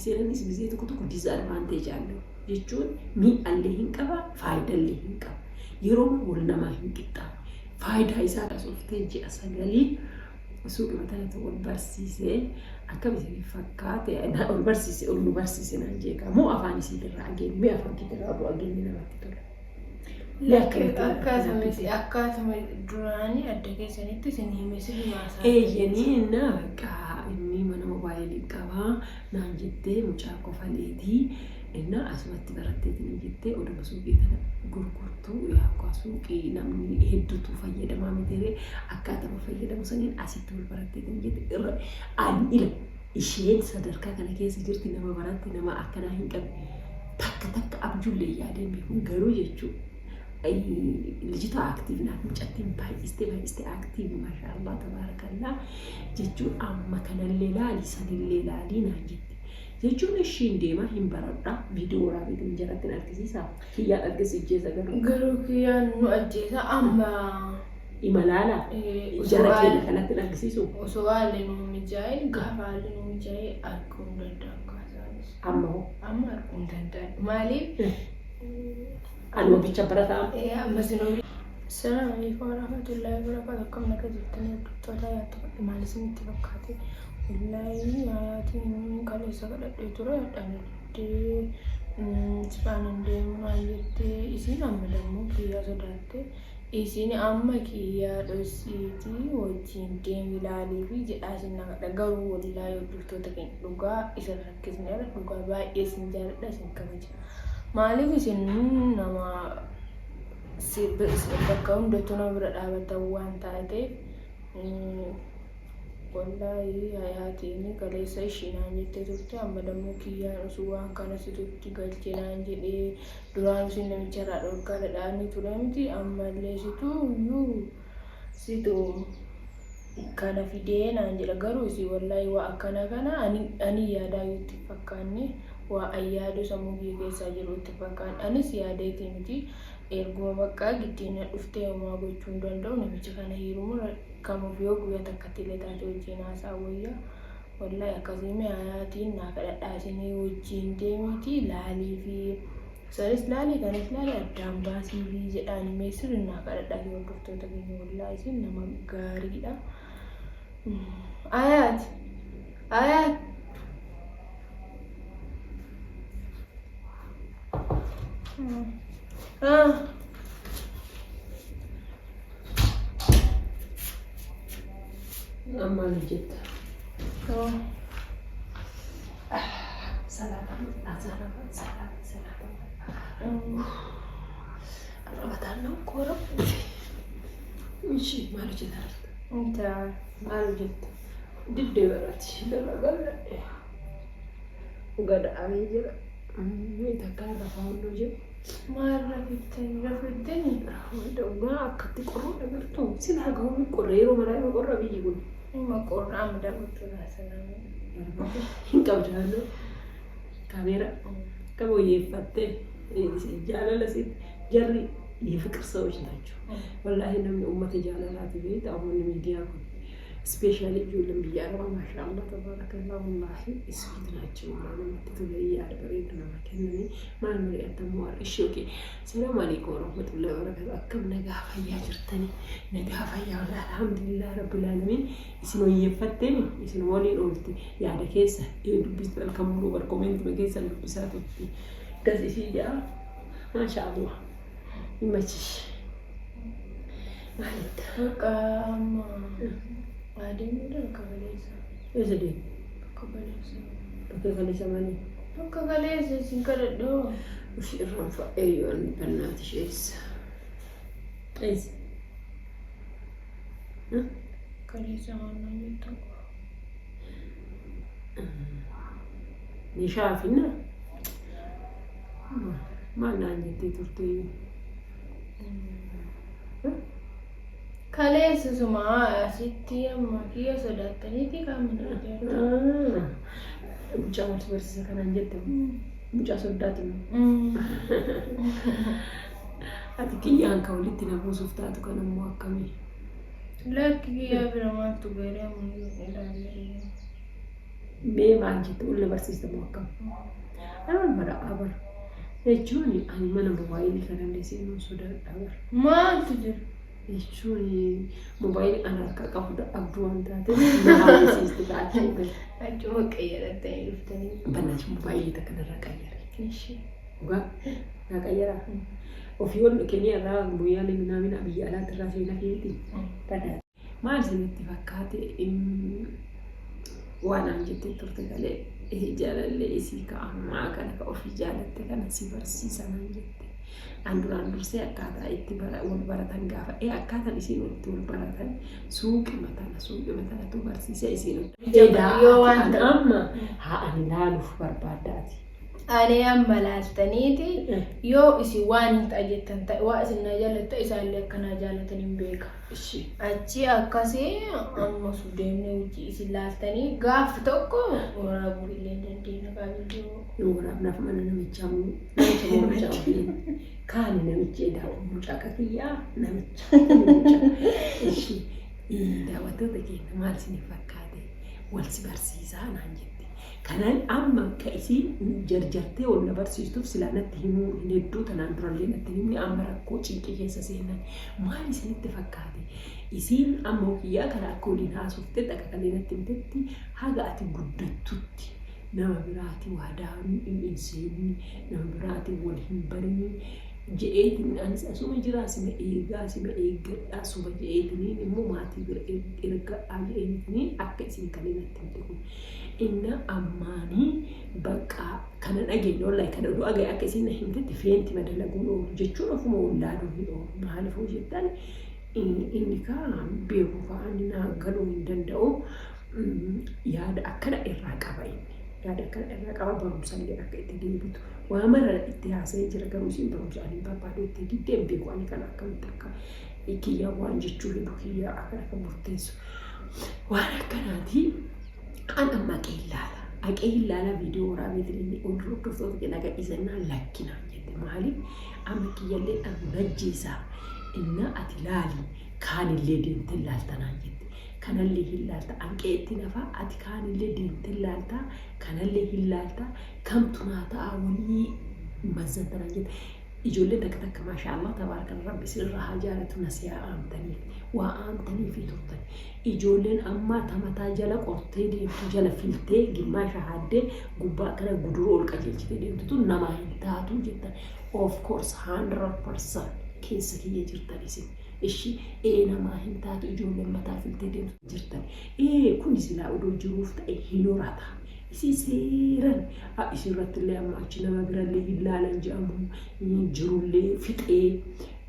seenanis gisee tokko tokko disadvantage አለው jechuun miidhallee hin qaba, faayidallee hin qaba. Yeroo wal namaa hin qixxaawu. Faayidaa isaa qasooftee ji'a 9 suuqii tanatti wal barsiisee akkam isin fakkaate, ol barsiise, ol nu barsiise naan jeeqa moo afaan isiitirraa ageenye, mee afaan keetirraa oduu ageenye namatti tola. Akkaatuma duraanii adda keessanitti isin hime sirrii haasaa. Eeyyanii, na bakka inni mana moobaayilii qabaa naan jettee, mucaa kofaleetii inna asumatti baratteetiin jettee, oduma suuqii tana gurgurtuu, yaa suuqii namni hedduutu fayyadamaa miti, akkaatuma fayyadamu saniin asitti wal baratteetiin jette. Irra ani ila isheen sadarkaa kana keessa jirti, nama baratte, nama akkanaa hin qabne, takka takka abjuullee yaadeen beeku garuu jechuudha. ልጅቷ active ናት። Mucattiin baay'istee baay'istee active, maashaallah tabaarakallaa jechuun amma kanallee laali, sanillee laalii naan jette. Jechuun ishiin deemaa hin baradhaa, viidiyoo waraabeetiin jalatti hin argisiisaa. Kiyyaan argisiiseessa garuu. Garuu kiyyaan nu ajjeesa amma. Imalaala jara keenya kanatti hin argisiisu. Osoo haalli nu mijaa'e, gaafa haalli nu mijaa'e arguu hin danda'an kaasaanis. Amma hoo? Amma arguu hin danda'an. Maaliif? Anuma bicha barataa. Ammas nu. Assalamu alaikum warahmatullahi wabarakatuh. Akkam naga jirtanii, hordoftoota yaaddu? Maal isinitti fakkaate? Wallaahi hayaatiin kaleessa kadhadhee ture, hadhaan diddee, sifaan hin deemu naan jettee. Isiin amma dammoo kiyyaa sodaatte. Isiin amma kiyyaa dhossiitii wajjin deemi ilaalii fi jedhaa isin nagadha. Garuu wallaahi hordoftoota keenya, dhugaa isin rakkisneera. Dhugaa baay'ee isin jaaladha, isin kabaja. Maaliif, isin nama bakka hundattuu nama bira dhaabatan waan taateef. Wallaahi hayaatiin kaleessa ishii naan jettee turte, amma dammoo kiyyaan osoo waan kana situtti galche naan jedhee. Duraan isin namicha irraa dhorkaa dhadhaanii ture miti, ammallee situ iyyuu situ kana fidee naan jedha. Garuu isin wallaahi waa akkana kana ani yaadaa itti fakkaanne, waa an yaaduu sammuu kiyya keessaa jiru itti fakkaanne, anis yaadeeti miti. Erguma bakka giddiina dhuftee homaa gochuu hin danda'u. Namicha kana heeruma kamuuf yoo guyyaa takkatti illee taate wajjin haasaa wayya. Wallaahi akkasii, mee hayaatiin naa kadhadhaa, isinii wajjin deemiiti laalii fi sanis laalii kanas laalii addaan baasii fi jedhaan, mee sirri naa kadhadhaa hordoftoota keenya. Wallaahi isin nama gaariidha. Ayaat, Ayaat. Ah. Amma maal hojjetta? Oh. Salaata, salaata, salaata, salaata. Rabataan nama koora. Ishii maal hojjetaa jirta? Inta. Maal hojjetta? Diddee barati. Dalagaa gada'amee jira. Takka rafaa hunduu jedhu. Maal rafittani rafittani? Dhugaa akkatti qorru agartuu? Silaa gahuu qorra, yeroo maraa yoo qorra biyyi kun. Ima qorra, amma daawwattoota salaamii. Hin qabdu naannoo kaameera qabooyyeeffattee jaalala si jarri የፍቅር ሰዎች ናቸው። ወላሂ namni uummata jaalalaati beekta, uummanni miidiyaa kun, especially ijoolleen biyya arabaa, maashaallah tabaarakallah, wallaahi sweet ናቸው። Namatti tola, yaada bareedu nama kennanii. Maal mari'atamu warra ishee? Okay, salaamu alaikum warahmatullahi wabarakatuh. Akkam nagaa fayyaa jirtanii? Nagaa fayyaa, wallahi alhamdulillah rabbil alamin. Isin hoyyeeffatteemi, isin waliin oolte, yaada keessa yoo dubbistu halkan muluu bar comment keessan dubbisaa turte. Gas isii jedha, maashaallah, ይመችሽ ማለት Bakka amma adeemuudha, bakka kaleessa. Eessa deemu? Bakka kaleessa. Bakka kaleessa maali? Bakka kaleessa isin kadhadhoo. Ushi irraan fa'ee yoo inni bannaati eessa? Eessa? Kaleessa maal naan jettu? Meeshaa finna? Maal naan jettee turte? Kaleessa suma asitti amma kiyya sodaattaniiti qaamni ijaarraa. Mucaa wal barsiisa kanaan jette, mucaa soddaati moo? Ati kiyyaan ka walitti na buusuuf taatu kan immoo akkamii? Lakki, kiyyaa bira maaltu garee amma ilaalee. Mee maal jette, ol na barsiista moo akkam? Ani bara bara jechuun ani mana mobaayilii kanallee seenuun sodaadha bara. Maaltu jira? Jechuun mobaayilii ana harka qabu abduu waan taateef na hawwisiisti taatee gara. Achuma qayyarattanii dhuftanii. Banaas mobaayilii takka narraa qayyare. Ishee. Dhugaa naa qayyaraa. Ofii ol Keeniyaa irraa Moyyaalee minaamina biyya alaatti irraa seenaa keeti. Banaas. Maal isinitti fakkaate? Waan aan jettee turte galee jaalallee isii ka ammaa kana ka ofii jaalatte kana si barsiisa naan jette. An duraan dursee akkaataa itti wal baratan gaafa akkaataan isiin walitti wal baratan suuqii matanatu barsiisee isiin. Yoo waan ta'u. Amma haa ani laaluuf barbaaddaati. Ani amma laaltaniiti yoo isin waan hin ta'a jettan ta'e, waa isin naa jaalatta, isaallee akka naa jaalatan hin beeka. Ishi. Achi akkasii amma su deemnee hojii isin laaltanii gaaf tokko waraabuu illee hin dandeenya qabiyyoo. Yoo waraabnaaf mana namichaa moo namicha moo mucaa ofiin kaani namichi edaa mucaa kakiyyaa namicha mucaa. Ishi, daawwattoota keenya, maal isiniif fakkaate? Wal si barsiisaa naan jette. Kanaan amma ka isiin jarjartee wal na barsiistuuf silaa natti himuu hin hedduu, tanaan durallee natti himne. Amma rakkoo cinqii keessa seenan. Maal isinitti fakkaate? Isiin amma kiyyaa kana akka waliin haasoftetti, akka kalee natti himtetti, haga ati guddattutti nama biraati waadaa hin seenni, nama biraati wal hin barini je'eetiin, anis asuma jiraa sima eegaa, sima eeggadhaa suba je'eetiniin immoo maatii bira ergadhaa je'eetiniin akka isin kalee natti himte kun. Inna ammaanii bakka kana dhageenye, wallahi kana oduu agaye, akka isin na himtetti feenti madalaguun oolu jechuun ofuma wallaaluu hin oolu. Maaliif hoo jettan, inni kaa beeku kaa inni naa galuu hin danda'u. Yaada akkana irraa qaba inni. Yaada akkana irraa qaba, barumsallee akka itti deebitu. Waa mara itti haasa'ee jira, garuu isin barumsa ani hin barbaadu itti diddee hin beeku. Ani kana akkamitti akka kiyyaa waan jechuu hedu kiyyaa akkana kan murteessu. Waan akkanaati, an amma aqee ilaala. Aqee ilaala, viidiyoo waraabeetiin inni ol hordoftoota keenya agarsiisannaa lakkinaan jette. Maaliif amma kiyyallee dhabu najjeesaa inna ati laali, kaanillee deemtee ilaaltanaan jette. Kanallee hin laalta, anqee itti nafaa, ati kaanillee deemtee ilaalta, kanallee hin laalta, kamtu naa ta'a walii mazzantanaan jette. Ijoolleen takka takka, maashaallah tabaarakalla, rabbi isinirraa haa jaalatu, nasiyaa aamtaniif waa aamtanii fi turtan. Ijoolleen ammaa tamataa jala qortee deemtu, jala filtee gimmaasha haaddee gubbaa kana guduruu ol qajeelchitee deemtu tun namaa hin taatu jettan. Of course, 100% keessa kiyya jirtan isin. Ishi ee namaa hin taatu ijoolleen mataa filtee deemtu jirtan. Ee, kun silaa odoo jiruuf ta'e hin horata. Isii seeran isirratti illee amma achi nama birallee hin laalan jedhamu, jirullee fixee,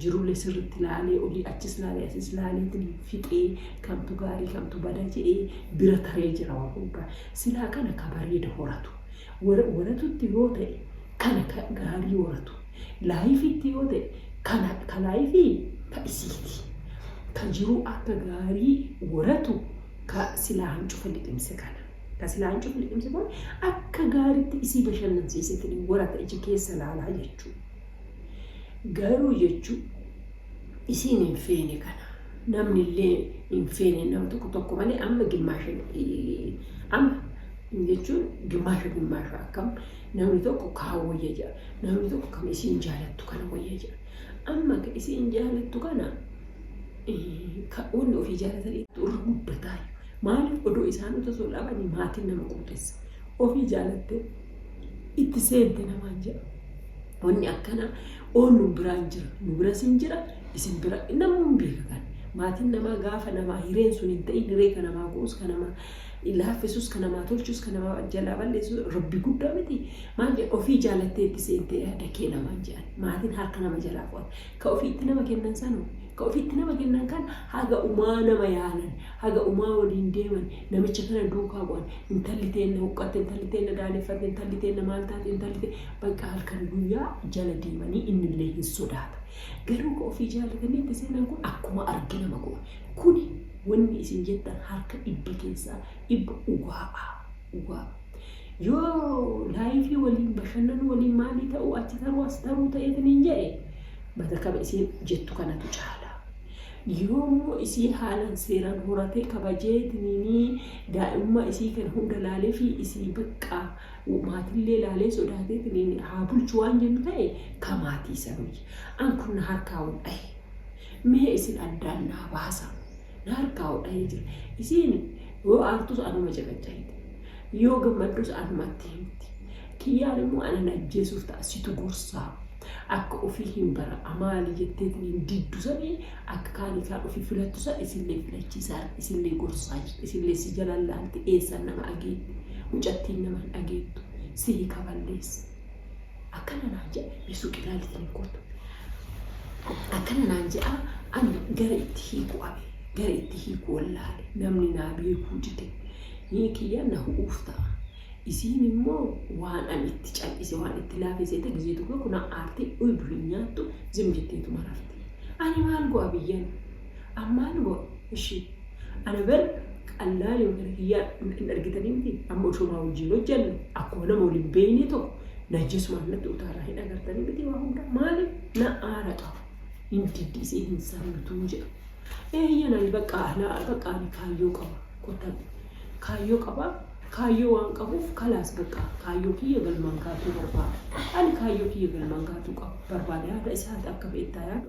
jirullee sirritti laalee, olii achis laalee asis laalee fixee, kamtu gaarii kamtu bada jedhee bira taree jira waan hundaa. Silaa kana ka bareeda horatu. Horatutti yoo ta'e kana ka gaarii horatu. Lifeitti yoo ta'e kana ka life ka isiiti. Ka jiruu akka gaarii horatu ka silaa hancufa liqimse kana. Ka silaa hancufa liqimse kun akka gaariitti isii bashannansiiseetiin horata, ija keessa laalaa jechuudha. Garuu jechuun isiin hin feene kana. Namni illee hin feene, nama tokko tokko malee. Amma gimmaasha, amma jechuun gimmaasha gimmaasha akkam namni tokko kaan wayya jedha. Namni tokko kam isiin jaalattu kana wayya jedha. Amma ka isiin jaalattu kana wanni ofii jaalatanii irra guddataayu. Maaliif odoo isaan osoo dhabanii maatiin nama quuxessa. Ofii jaalatte itti seente namaan jedha. Wanni akkana oon nu biraan jira. Nu biras hin jira, isin bira namni hin beeka kan. Maatiin namaa gaafa namaa hireen sun hin ta'in, hiree kan namaa go'us, kan namaa laaffisus, kan namaa tolchus, kan namaa jalaa balleessus rabbi guddaa miti. Maal jedha, ofii jaalattee itti seentee yaada kee namaan jedhan. Maatiin harka nama jalaa qo'ata. Ka ofiitti nama kennan sanuu, ka ofiitti nama kennan kan haga umaa nama yaalan, haga umaa waliin deeman, namicha kana duukaa bu'an, intalli teenna huqqatte, intalli teenna daaleffatte, intalli teenna maal taate, intalli teenna bakka halkan guyyaa jala deemanii innillee hin sodaata. Garuu ka ofii jaalatanii itti seenan kun akkuma arge nama godha. Kuni wanni isin jettan harka 100% dhugaa'a. Dhugaa. Yoo life waliin bashannanu, waliin maalii ta'uu, achi taruu as taruu ta'eetiin hin jedhe, bakka kama isiin jettu kanatu caala. Yoommoo isii haalaan seeraan horatee kabajeetiniinii daa'imummaa isii kana hunda laalee fi isii bakka maatillee laalee sodaateetiniin haa bulchu waan jennu ta'e ka maatii isa wayya. An kun na harkaa wal dhahe. Mee isin addaan naa baasa. Na harkaa wal dhahee jira. Isiin yoo aartus anuma caqacahite. Yoo gammaddus anumatti himti. Kiyyaan immoo ana na ajjeesuuf ta'a situ gorsaa. Akka ofii hin bara maali jetteetiin diddu sanii akka kaanii kaan ofii filattu san isillee filachiisaa isillee gorsaa jirti isillee si jalaan laalti eessaan nama dhageetti mucattiin nama hin dhageettu si hiika balleessa. Akkana naan jedha mee suuqii ilaalitiin kootu. Akkana naan jedha ani gara itti hiiku abe gara itti hiiku wallaale namni naa beekuu dide ni kiyya na hu'uuf ta'a. Isiin immoo waan ani itti cal'ise waan itti laafise ta'e gizee tokko tokko na aartee dhuydu hin nyaattu zim jetteetuma rafti. Ani maal go'a biyyan? An maal go'a? Ishii. Ana bar qallaali kana kiyyaa hin argitanii miti amma oshumaa wajjin hojjannu akkuma nama waliin beekne tokko najjisumaan natti utaalaa hin agartanii miti waa hunda maaliif na aara qaba. Hin diddi isiin hin sarmituu jedha. Eeyyan ani bakka bakka ani kaayyoo qaba kottan kaayyoo qaba kaayyoo waan qabuuf kalaas bakka kaayyoo kiyya galmaan gaatuu barbaada. Ani kaayyoo kiyya galmaan gaatuu qaba barbaada yaada isaati akka fe'ettaa yaadu.